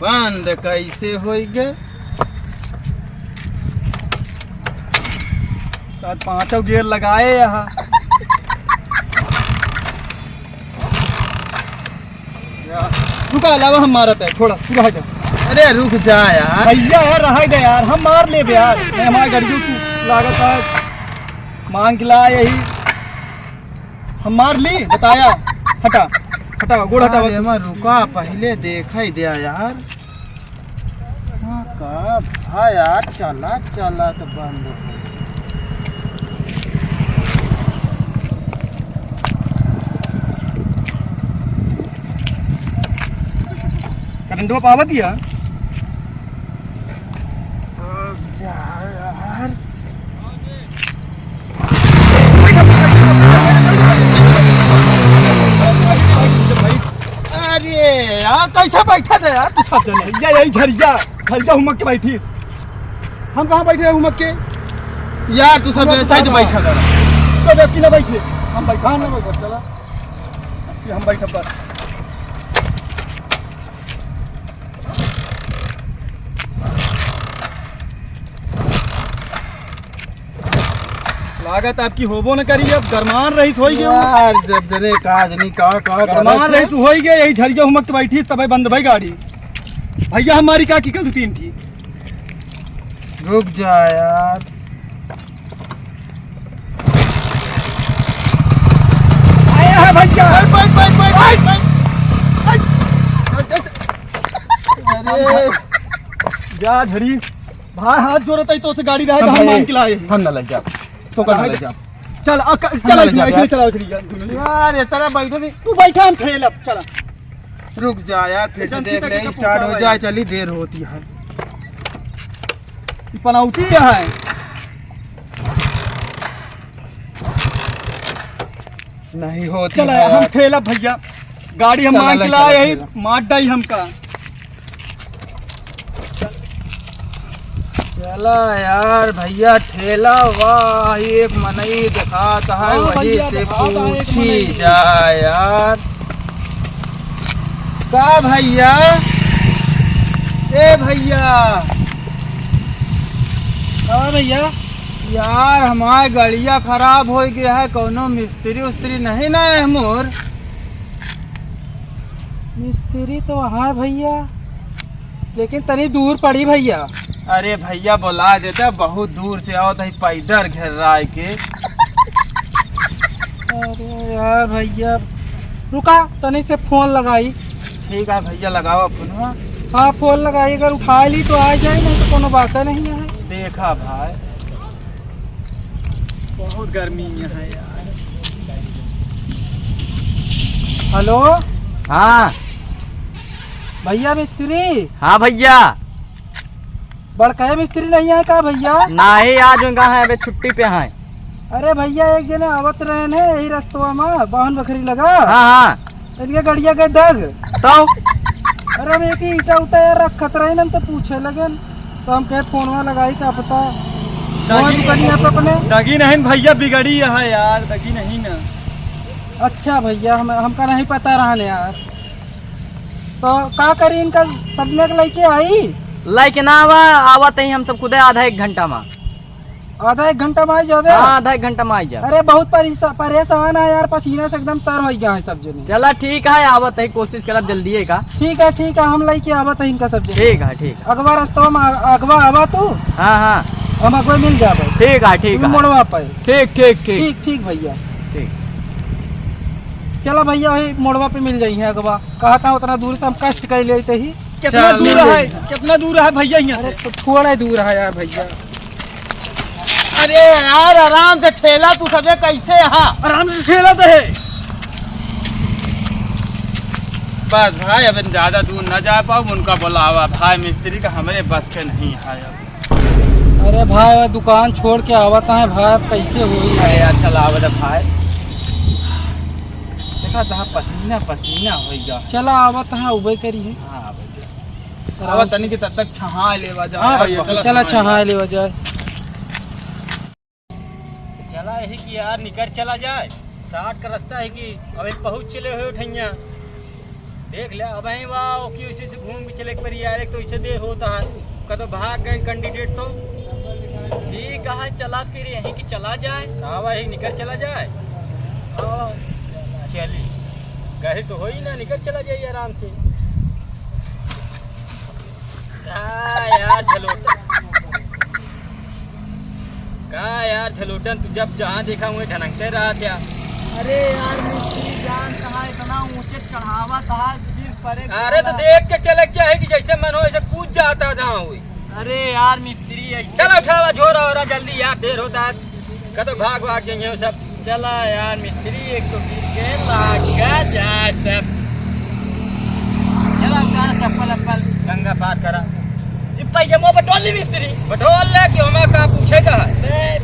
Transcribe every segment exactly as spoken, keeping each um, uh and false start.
बंद कैसे होई गे? सात पाँचों गियर लगाए यहाँ। रुका, अलावा हम मारत है, छोड़ा, तू रह जा। अरे रुक जा यार। भैया यार, रह दे यार, हम मार लेबे यार। नहीं, हमारे गड़ियों की लागत है, मांग के ला यही। हम मार ली, बताया। हटा, हटा, गोड़ हटा। अरे, एमा रुका, पहिले देखइ द्या यार। हाँ, का भा यार, चला, चला तो बंद हो। करंटवा पावत या? जा यार। अरे यार, कैसे बैठा था यार तू सब जने? या यही झरिया, झरिया हुमक के बैठीस। हम कहाँ बैठे हैं हुमक के? यार, तू सब जने सही से बैठा कर। तो व्यक्ति ना बैठे, हम बैठा। हाँ, ना बैठा, चला। ये हम बैठा बस। लागत आपकी होबो न करी, अब गरमान रहीस होई गयो। यार, जब जने का आदमी का, का गरमान गलत है। रहीस होई गयो, यही झरिया हुमक के बैठी, तबे बंद भई गाड़ी। भैया हमारी का की कल दो तीन थी। रुक जा यार। आया है भैया। बैठ, बैठ, बैठ, बैठ, बैठ, बैठ। अरे, जा झरी। भाई, हाथ जोड़त है, तो से गाड़ी रहे, हम हम भाई, मांग के लाए। हम ना ले जा। तो का ना ले जा। चल, आ, क-, हम चल, ना ले इसमें, जा इसमें यार। चला, इसमें जा। यार, ये तरह बैठे नहीं। तू बैठा, हम ठेल अब, चला। रुक जा यार, फिर से एजेंसी देख का ले, टिकट start हो पहुंचा जाए, है। चली, देर होती है। ये पनौती है। नहीं होती चला है यार, हम यार। ठेला भैया, गाड़ी हम चला मांग के लाए, चला यही ठेला। मार डाई हमका। चला यार भैया, ठेला वाह, एक मनई देखात है, हाँ वही भैया, से देखात है एक पूछी मनई। जा यार। का भैया? ए भैया। का भैया? यार, हमार गड़िया खराब होइ गया है, कौनो मिस्त्री उस्त्री नहीं ना है मोर? मिस्त्री तो है भैया, लेकिन तनी दूर पड़ी भैया। अरे भैया, बोला देता, बहुत दूर से आवत है पैदल घेर्राइ के। अरे यार भैया, रुका, तनी से फोन लगाई। ठीक है भैया, लगावा फोनवा। हाँ, फोन लगाई, अगर उठा ली तो आ जाए, नहीं तो कोनो बात नहीं है। देखा भाई, बहुत गर्मी है यार। हेलो। हाँ। भैया मिस्त्री। हाँ भैया। बड़का मिस्त्री नहीं है का भैया? नहीं, आज उनका है, अबे छुट्टी पे हैं। अरे भैया, एक जने आवत रहेन है यही रस्तवा मा, बावन बखरी लगा। हाँ, हाँ। इनके गड़िया के दग। तो? अरे, हम एक ही ईटा उटा यार रखत रहे ना, हमसे पूछे लगेन, तो हम कहे फोनवा लगाई, का पता। दगी कौन दुकानिया पे अपने? दगी नहीं भैया, बिगड़ी है यार, दगी नहीं ना। अच्छा भैया, हम, हमका नहीं पता रहन यार। तो का करी, इनका सबने के लइके आई? लइके ना आवा, आवत ही हम सब खुदे आधा एक घंटा मा। आधा एक घंटा मा आई जाबे? हाँ, आधा एक घंटा मा आई जा। अरे बहुत परेशा-, परेशान है यार, पसीना से एकदम तर होइ गया है सब जने। चला ठीक है, आवत ही, कोशिश करब जल्दी है का। ठीक है, ठीक है, हम लइके आवत ही इनका सब जने। ठीक है, ठीक है। अगवा रस्तवा मा, अगवा आवा तू। हाँ, हाँ। हम अगवा मिल जाबे। ठीक है, ठीक है। मोड़वा पे। ठीक, ठीक, ठीक। ठीक, ठीक भैया। ठीक। चला भैया, वही मोड़वा पे मिल जाई है अगवा। कहा था उतना दूर से हम कष्ट कर लेते ही। कितना चल, दूर ले है? ले। कितना दूर है भैया यहाँ से? अरे तो थोड़ा ही दूर है यार भैया। अरे यार, आराम से ठेला तू सबे कैसे यहाँ? आराम से ठेला तो है। बस भाई, अब ज्यादा दूर ना जा पाओ, उनका बुलावा भाई मिस्त्री का, हमरे बस के नहीं है अब। अरे भाई, वो दुकान छोड़ के आवत है भाई, अब कैसे होई? अरे यार, चला आवत है भाई। देखा था, पसीना पसीना होई गा। चला आवत है, उबे करी है। हाँ, आवत है। आवत तनी के तब तक छहा लेवा जा। हाँ यार, भैया, बहुत चला, छहा लेवा जाए। चला यही कि यार निकर चला जाए, साठ का रास्ता है कि अबे पहुँच चले हो ठैया। देख ले, अब यहीं बा, ओकी उसी से घूम के चले के परी यार, एक तो इसे देर होता है, कतो भाग गए candidate तो। ठीक है, चला फिर यहीं की चला जाए। हाँ भाई, निकल चला जाए। हाँ, चली। गए तो होई ना, निकल चला जाए आराम से। का यार झलोटन, का यार झलोटन, तू जब जहाँ देखा हुए ढनकते रहत या। अरे यार मिस्त्री जान कहाँ इतना ऊंचे चढ़ावा था, गिर पड़े। अरे तो देख के चले के चाहे कि जैसे मन हो ऐसे कूद जाता जहाँ हुई। अरे यार मिस्त्री ऐसे चलो उठावा झोरा हो रहा जल्दी यार, देर होता है। कतो भाग भाग जाइए सब। चला यार मिस्त्री, एक तो बीस के लाग जाए सब। चला उठा चप्पल अप्पल, गंगा पार करा। ये पैजामा बटोर ली मिस्त्री। बटोर ले कि हमें का पूछे का है? ले,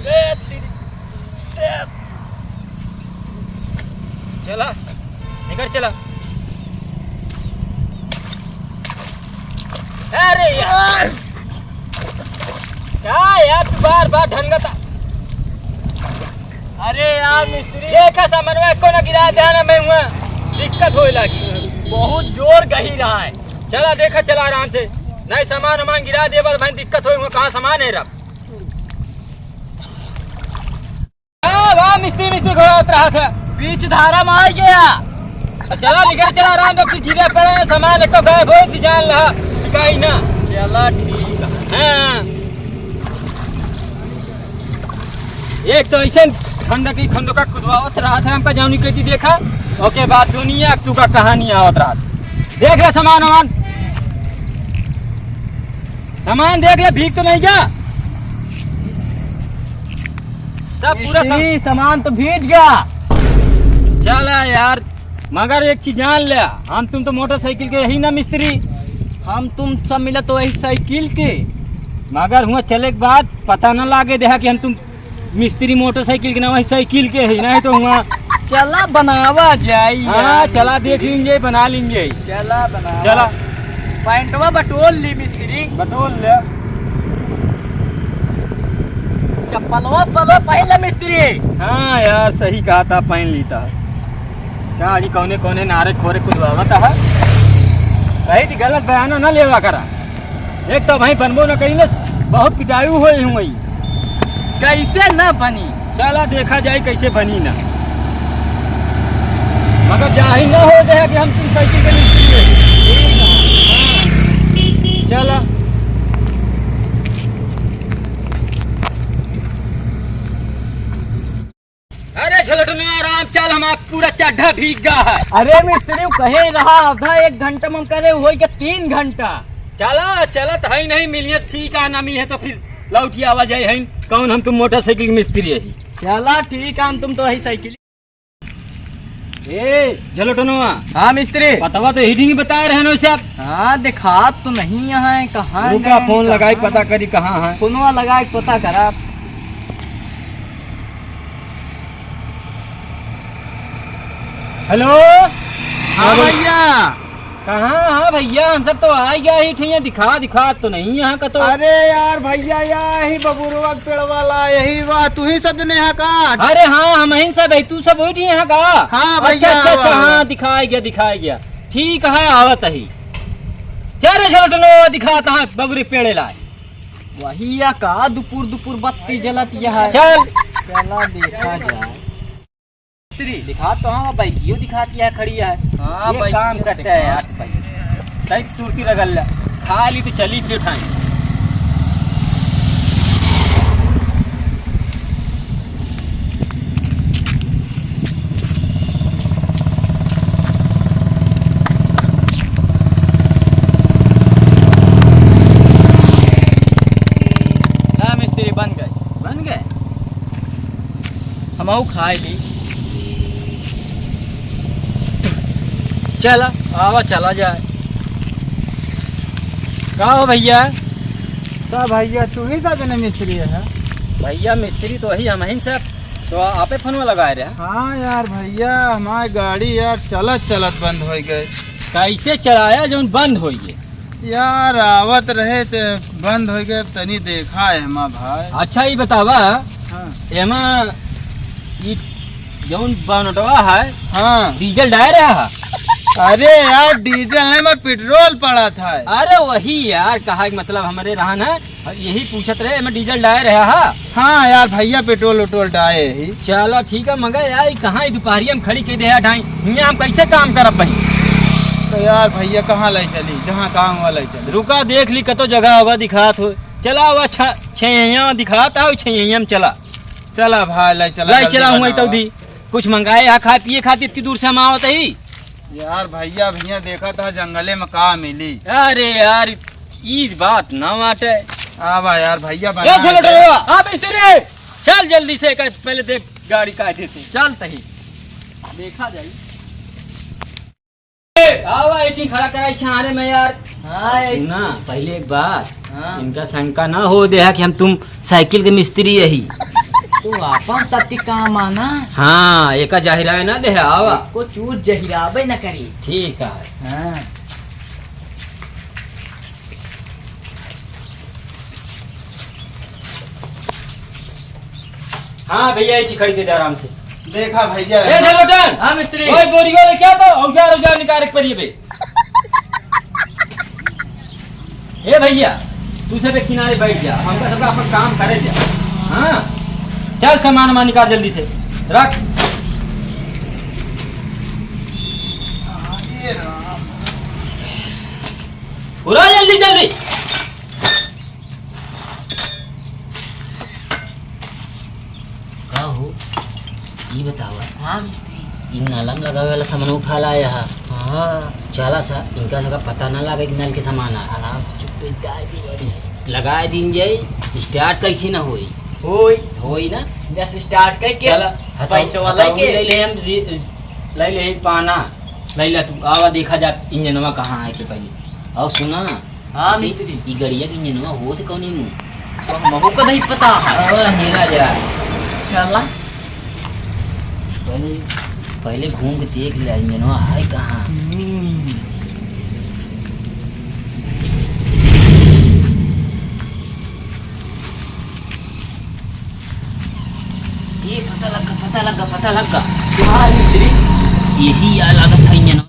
ले, तेरी, ले। चला, निकल चला। अरे यार, का यार तू बार बार ढंगता। अरे यार मिस्त्री। देखा सामानवा एको ना गिरा दे ना मैं हुआ, दिक्कत होए लागी। बहुत जोर गही रहा है। चला देखा, चला आराम से, नहीं सामान वामान गिरा दे बस भाई दिक्कत होए हुआ, कहाँ सामान है रब। वाह, वाह, मिस्त्री, मिस्त्री घोड़ावत रहा था। बीच धारा में आ गया। तो चला, निकल चला, आराम से, फिर गिरे पड़े, सामान एक तो गायब हो, फिर जान ला, शिकाई ना। चला, ठीक है। हाँ। एक तो ऐसे खंदकी, खंदका कुदवावत रहा था, हमका जाऊनी कहती देखा, ओके बाद दुनिया तू का कहानी आवत रहा। देख ले सामान वामान, सामान देख ले, भीग तो नहीं गया? सब पूरा सम- मिस्त्री, सामान तो भीज गया। चला यार, मगर एक चीज जान ले, हम तुम तो मोटरसाइकिल के ही ना मिस्त्री। हम तुम सब मिला तो वही साइकिल के। मगर हुआ चले के बाद पता न लागे देहा कि हम तुम मिस्त्री मोटरसाइकिल के ना, वही साइकिल के ही, नहीं तो हुआ। चला बनावा जाई हाँ, यार। चला देख लेंगे, बना लेंगे। चला बनावा। चला। पैंटवा बटोल ली मिस्त्री। बटोल ले। चप्पलवा पलवा पहन ले मिस्त्री। हाँ यार, सही कहा था, पहन ली था। का अड़ी कौने कौने नारे खोरे कुदवावत है। कही थी गलत बयाना ना लेवा करा। एक तो भाई बनबो न करी न, बहुत पिटायु होई हुई। कैसे न बनी? चला देखा जाए कैसे बनी ना। मगर जाही न हो जाए कि हम तुम साइकिल के मिस्त्री है। चला। अरे झलटनवा राम, चल, हमार पूरा चड्ढा भीग गा है। अरे मिस्त्री, कहे रहा आधा एक घंटा में करे, होई के तीन घंटा। चला, चलत है नहीं, मिलिए ठीक है, ना मिले तो फिर लौटी आवा जाए है। कौन हम तुम मोटरसाइकिल के मिस्त्री है? चला ठीक है, हम तुम तो वही साइकिल। ए झलटनवा। हाँ मिस्त्री। पतवा तो ही नहीं बता रहे हो सब। हाँ, दिखात तो नहीं यहाँ है, कहाँ रुका, गए, फोन लगाई, कहाँ? पता करी कहाँ है। फोनवा लगाई, पता करा। हेलो। हाँ भैया। कहाँ? हाँ भैया, हम सब तो आ गया ही ठैया, दिखा, दिखा तो नहीं यहाँ का तो। अरे यार भैया, या ही बबुरवा के पेड़ वाला, यही बा, तू ही सब जने यहाँ का? अरे हाँ, हम ही सब है, तू सब वही यहाँ का? हाँ अच्छा, भैया, अच्छा, अच्छा, आवा, हाँ, आवा। दिखाई गया, दिखाई गया। ठीक है, आवत ही। चल रे झलटनो, दिखाता है बबुरी पेड़े लाए। वही या का दुपुर दुपुर बत्ती जलत यह है। चल। चला देखा जाए। मिस्त्री, दिखा तो हाँ, बाइकियो दिखाती है, खड़ी है। हाँ, ये बाइकियो काम करते हैं दिखा। यार भाई। तैत सुरती लगल ला। खा ली तो चली फिर उठाई। ला मिस्त्री, बन गए। बन गए? हमहू खाए ली। चला, आवा, चला जाए। का हो भैया? का भैया, तू ही सब जने मिस्त्री है? भैया, मिस्त्री तो वही हम ही सब, तो आपे फोनवा लगाए रहे। हाँ यार भैया, हमारी गाड़ी यार चलत चलत बंद हो गई। कैसे चलाया जौन बंद हो गए? यार, आवत रहे, च-, बंद हो गए, तनी देखा है एमा भाई। अच्छा, ई बतावा, हाँ। एमा ई जौन बनटवा है, हाँ। डीजल डाल रहा है? अरे यार, डीजल नहीं, मैं पेट्रोल पड़ा था। अरे वही यार, कहा कि मतलब हमरे रहन है, यही पूछत रहे, मैं डीजल डाले रहा हा। हाँ यार भैया, पेट्रोल वेट्रोल डाले ही। चलो ठीक है, मगर यार, ई कहाँ ई दुपहरिया में खड़ी के दे ढाई, हियाँ हम कैसे काम करब भाई? तो यार भैया, कहाँ ले चली, जहाँ काम वाला ले चली। रुका, देख ली, कतो जगह होगा दिखात हो। चला, वह छ-, छेहिया दिखात आओ, छेहिया में चला। चला भाई, ले चला, लाई जल्दी चला, हुआ बनावा। तो दी। कुछ मंगाए हा खाए पिए खातिर, इतनी दूर से हम आवत ही। यार भैया, भैया देखा था जंगले में का मिली। अरे यार, ई बात ना बाटे। आवा यार भैया, ए बना दे। झोलटरवा, आ मिस्त्री, चल जल्दी से, कर, पहले देख गाड़ी कायदे से। चल तही, देखा जाई। आवा, एठी खड़ा कराई छाहरे में यार। हाँ, ए- सुना, पहले एक बात, हाँ। इनका शंका ना हो देहा कि हम तुम साइकिल के मिस्त्री यही। तू आपन सबके काम आना। हाँ, एका जाहिराए ना देहा, आवा। को चूत जहिराबे न करी। ठीक है। हाँ। हाँ भैया, ये खड़ी दे दे आराम से। देखा भैया। ए, झलोटन! हाँ, मिस्त्री। ओए, बोरी वाले क्या तो औजार, औजार निकाल के परिए बे। ए भैया, तू सब एक किनारे बैठ जा, हमका सबका अपन काम करे जा। हाँ, चल सामान वामान निकाल जल्दी से, रख। पूरा जल्दी जल्दी। का हो, ई बतावा। हाँ मिस्त्री। ई नलम लगावे वाला सामान उठा लाया है। हाँ। चला सा, इनका सबका पता ना लागे कि नल के सामान आ। आराम से चुप्पे डाल दी। लगा दीन जाई, start कैसे ना होई? होई। होई ना? जैसे start करके चला, हटाओ, पैसे वाला हटाओ, के। ले ले हम जी, ले ले पाना, ले ले तू, आवा देखा जा इंजनवा कहाँ है के पहले। और सुना, हाँ, ई, मिस्त्री। ई गड़िया के इंजनवा होत कौने मुँह? तो हमहू को नहीं पता है। अरे, हेरा जा। चला। पहले, पहले घूम के देख ले, इंजनवा है कहाँ? हम्म। ये पता लगा, पता लगा, पता लगा। क्या है मिस्त्री? यही आ लागत है,